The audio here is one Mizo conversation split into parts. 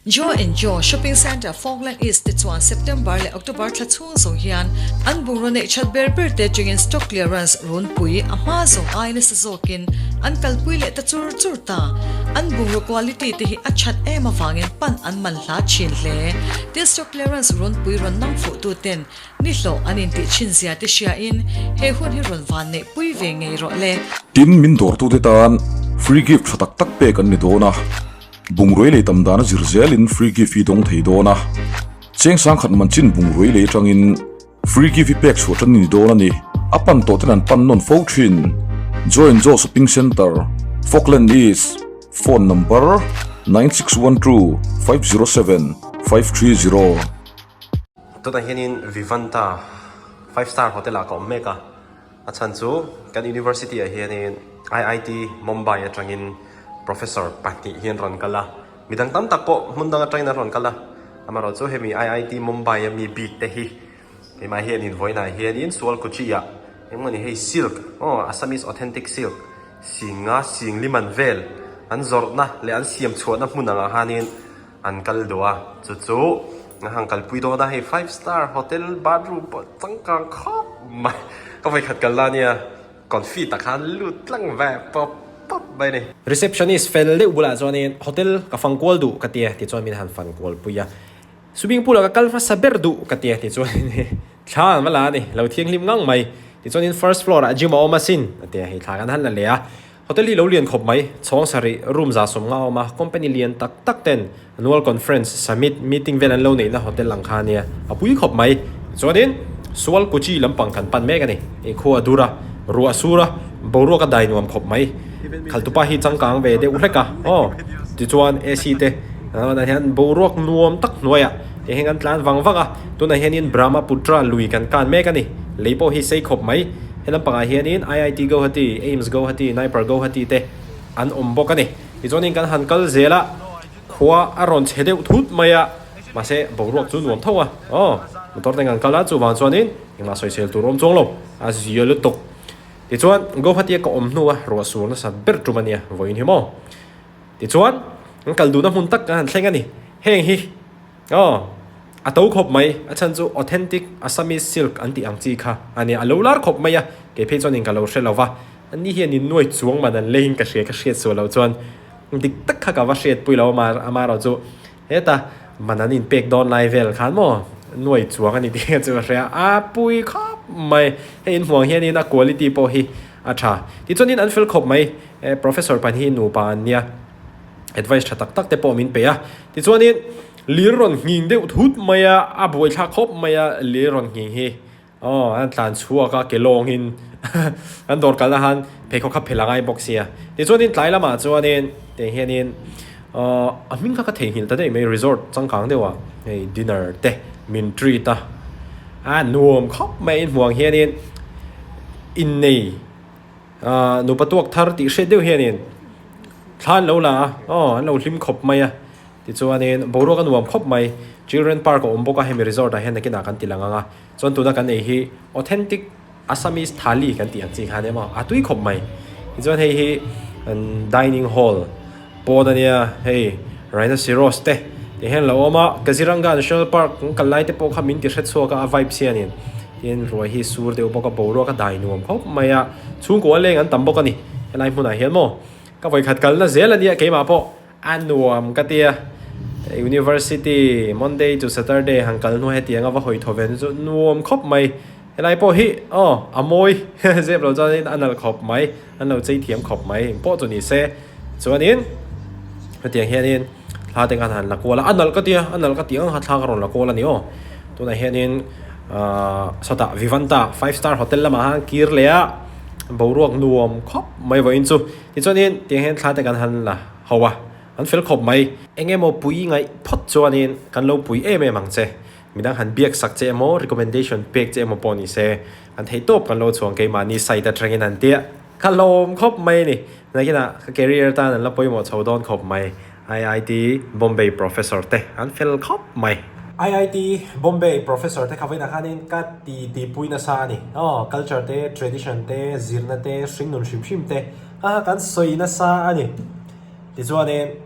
Jo and Jo Shopping Centre Falkland East te chuan September leh October thla chhung zawng hian an bungraw neih that ber ber te atangin stock clearance runpui a hma zawng ai nasa zawkin an kalpui leh ta chur chur ta. An bungraw quality te hi a that em avangin pan an man hla thin hle. Tin stock clearance runpui rawn nang fuh tu ten ni hlawh an intih thin zia te hriain he hun hi rawn van neih pui ve ngei rawh le. Tin min dawrtute tan free gift tha tak tak pek an ni dawn a. Bungrui lei tam dana zir zelin free gift hi dawng thei dawn a, cheng sangkhat man chin bungrui lei atangin free gift hi pek chhuah tan a ni dawn a ni. A pan tawh ten an pan nawn fo thin. Join Jo Shopping Centre, Falkland East, Phone number, 9612 507 530. Tunah hianin Vivanta five star hotel ah ka awm mek a, a chhan chu kan university ah hianin IIT Mumbai atangin professor pahnih hi an rawn kal a, midang tam tak pawh hmun dang atangin an rawn kal a, amaherawhchu hemi IIT Mumbai a mi bik te hi keimah hianin vawiinah hianin Sualkuchi ah engmawni hei silk aw Assamese authentic silk singa singliman vel an zawrhna leh an siam chhuahna hmun angah khanin An kal duh a, chu chu a han kalpui dawn a, hei five star hotel bathroom pawh changkang khawp mai, ka vawikhat kal la nia, confi tak khan lut tlang ve pawp pawp mai a ni. Receptionist fel deuh bulah chuanin hotel ka fang kual duh ka tia tichuan min han fan kual pui a, swimming pool ah ka kal hmasa ber duh ka tia tichuan thla an va la a ni, lo thianghlim ngang mai, tichuanin first floor ah gym a awm asin a tia, hei thla kan han la leh a. Hotel hi lo lian khawp mai, chhawng sarih, room za sawm nga a awm a, company lian tak tak ten annual conference, summit, meeting vel an lo neihna hotel ang kha a nia, a pui khawp mai. Chuanin Sual Kuchi lampang kan pan mek a ni, i khua a dur a, ruah a sur a, boruak a dai nuam khawp mai. Khaltupa hi changkang ve deuh hlek a, aw, tichuan AC te ah hian boruak nuam tak hnuaiah ti hian kan tlan vang vang a, tunah hianin Brahmaputra lui kan kan mek a ni, lei pawh hi sei khawp mai. He lampangah hianin IIT Guwahati, AIIMS Guwahati, NIPER Guwahati te an awm bawk a ni. Tichuanin kan han kal zel a, khua a rawn chhe deuh thut mai a, mahse boruak chu nuam tho a, aw, motor te kan kal a, chuvang chuanin engmah sawisel tur awm chuang lo, a zia lutuk. Tichuan Guwahati a ka awm hnu a, ruah sur nasa ber tum a nia, vawiin hi maw? Tichuan kan kal duhna hmun tak kan han thleng a ni, heng hi. Aw, a to khawp mai, a chhan chu authentic Assamese silk an tih ang chi kha a nia, a lo lar khawp mai a, kei phei chuan in ka lo hre lo va, ani hian in nuai chuang man an leiin ka hria, ka hriat suah loh chuan dik tak kha ka va hriat pui lo a, amaherawh chu heta man an inpek dawn lai vel khan maw nuai chuang a ni tih kha chu ka hria, a pui khawp mai, hei in hmuh ang hianin a quality pawh hi a tha, tichuanin an fel khawp mai, professor pan hi nupa an nia. Advice tha tak tak te pawh min pe a. Tichuanin lir rawn nghing deuh thut mai a, a buaithlak khawp mai a lir rawn nghing hi. Aw an tlan chhuak a ke lawngin an dawr kalna khan pheikhawk kha phel a ngai bawk sia. Tichuanin tlai lamah chuanin tiang hianin aw a hming kha ka theihnghilh ta daih mai resort changkang deuh ah hei dinner te min treat a, a nuam khawp mai inhmuh ang hianin innei. Ahh nupa tuak thar tih hriat deuh hianin thla an lo la a, aw an lo hlim khawp mai a, tichuanin boruak a nuam khawp mai, children park a awm bawk a hemi resort ah hian nakinah kan ti lang ang a, chuan tuna kan ei hi authentic Assamese thali kan tih ang chi kha ania maw a tui khawp mai, tichuan hei hi an dining hall pawn ania hei rhinoceros te ti hian a lo awm a, Kaziranga national park kan kal lai te pawh kha min ti hre chhuak a a vibes hianin. Tin, ruai hi sur deuh bawk a, boruak a dai nuam khawp mai a, chhungkua leng an tam bawk a ni. Helai hmunah hian maw ka vawikhat kalna zel a nia keimah pawh a nuam ka tia. University Monday to Saturday han kal hnu hetiang a va hawi thaw ve chu nuam khawp mai. Helai pawh hi aw a mawi zep lo chuanin a nalh khawp mai, an lo chei thiam khawp mai eng pawh chu ni se. Chuanin hetiang hianin thla te khan han la kual a, a nalh ka tia, a nalh ka tih ang kha thla ka rawn la kual a ni aw. Tunah hianin ahh sawtah Vivanta five star hotel lamah khan kir leh a, boruak nuam khawp mai vawiin chu. Tichuanin tiang hian thla te kan han la ho a, an fel khawp mai. Eng emaw pui ngaih phawt chuanin kan lo pui em em ang che. Midang han biak sak che emaw, recommendation pek che emaw pawh ni se, an theih tawp kan lo chhuang keimahni site atangin an tia. Ka hlawm khawp mai a ni. Nakinah ka career tan an la pawimawh chho dawn khawp mai. IIT Bombay professor te an fel khawp mai. IIT Bombay professor te kha vawiinah khanin ka ti tihpui nasa a ni. Aw, culture te, tradition te, zirna te, hringnun hrim hrim te kha kha kan sawi nasa a ni. Tichuanin.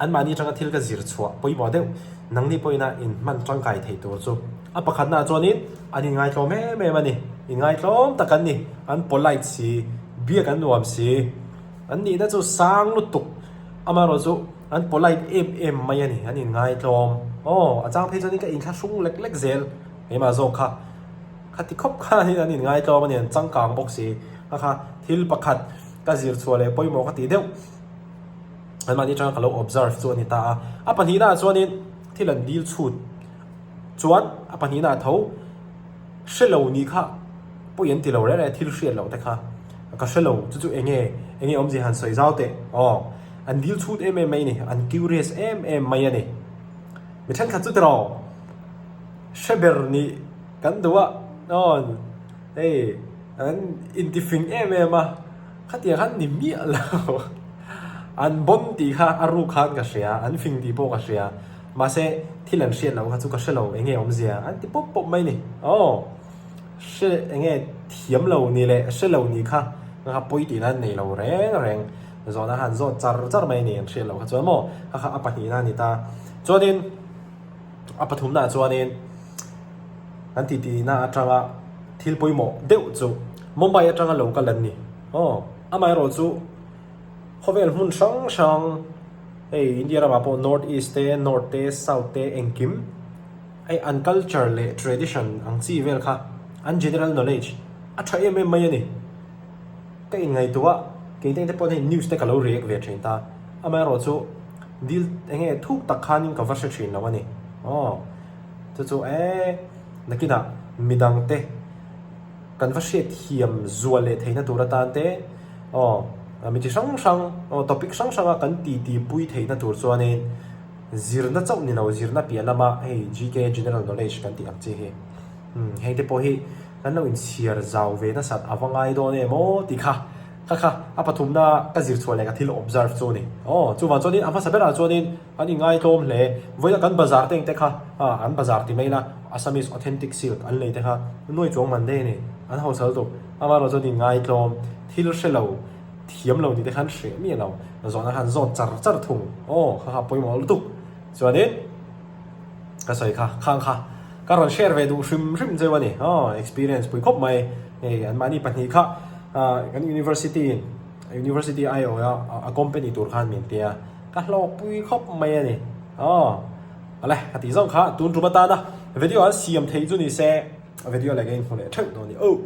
Anmahni atanga thil ka zir chhuah pawimawh deuh nangni pawhin a inhman tangkai thei tur chu a pakhatnaah chuanin an inngaitlawm em em a ni. Inngaitlawm tak an ni. An polite si, biak an nuam si. An nihna chu sang lutuk amaherawh chu an polite em em mai a ni. An inngaitlawm. Aw, a chang phei chuanin ka inthlahrung lek lek zel keimah zawk kha. Khati khawp khanin an inngaitlawm a ni, an changkang bawk si. Kha kha thil pakhat ka zir chhuah leh pawimawh ka tih deuh. Anmahni atanga ka lo observe chu a ni ta a. A pahnihnaah chuanin thil an dil chhut chuan a pahnihnaah tho hre lo nih kha pawi an ti lo reng reng a, thil hriat loh te kha ka hre lo chu chu eng nge eng nge awmzia han sawi zau teh aw an dil chhut em em mai a ni, an curious em em mai a ni. Mi thenkhat chu tiraw hre ber nih kan duh a aw hei an intifing em em a. Khatiang khan ni miah lo. An bon tih kha a ruk khan ka hria, an fing tih pawh ka hria. Mahse, thil an hriat loh kha chu ka hre lo, eng nge awmzia an ti pawp pawp mai ni. Aw, hre eng nge thiam lo ni leh hre lo ni kha kha pawi tihna an nei lo reng reng. Zawhna kha an zawt char char mai ni an hriat loh kha chuan maw kha kha a pahnihna a ni ta. Chuanin a pathumnaah chuanin an titihna atanga thil pawimawh deuh chu Mumbai atanga lo kal an ni. Aw, amaherawh chu khawvel hmun hrang hrang hei India ramah pawh North East te, North te, South te engkim hei an culture leh tradition ang chi vel kha an general knowledge a tha em em mai a ni. Ka inngaihtuah a, kei te pawh hei news te ka lo react ve thin ta. Amaherawh chu dil eng nge thuk tak khanin ka va hre thin lo a ni. Aw, chu chu e nakinah midang te. Kan va hriat thiam zual leh theihna tur atan te aw mi chi hrang hrang aw topic hrang hranga kan titi pui theihna tur chuanin zirna chauh ni lo zirna piah lama hei GK General Knowledge kan tih ang chi hi umm heng te pawh hi kan lo inchhiar zau ve nasat a va ngai dawn em aw tih kha kha kha a pathumna ka zir chhuah leh ka thil observe chu a ni aw chuvang chuanin a hmasa berah chuanin An inngaitlawm hle. Vawiina kan bazar te engte kha ah an bazar ti mai ila Assamese authentic silk an lei te kha nuai chuang man daih a ni. An hosal tuk. Amaherawh chuan inngaitlawm thil hre lo thiam lo ni te khan hreh miah lo. Zawhna khan zawt char char thung. Aw kha kha pawimawh lutuk. Chuanin ka sawi kha khang kha ka rawn share ve duh hrim hrim cheu a ni. Aw experience pui khawp mai. Hei anmahni pahnih kha ah kan university in university aiawha a company tur khan min tia. Ka hlawkpui khawp mai a ni. Aw. Awle, ka tih zawng kha tun tum atana video an siam theih chu ni se, video leh ka inhmu leh theuh dawn a ni. Oh.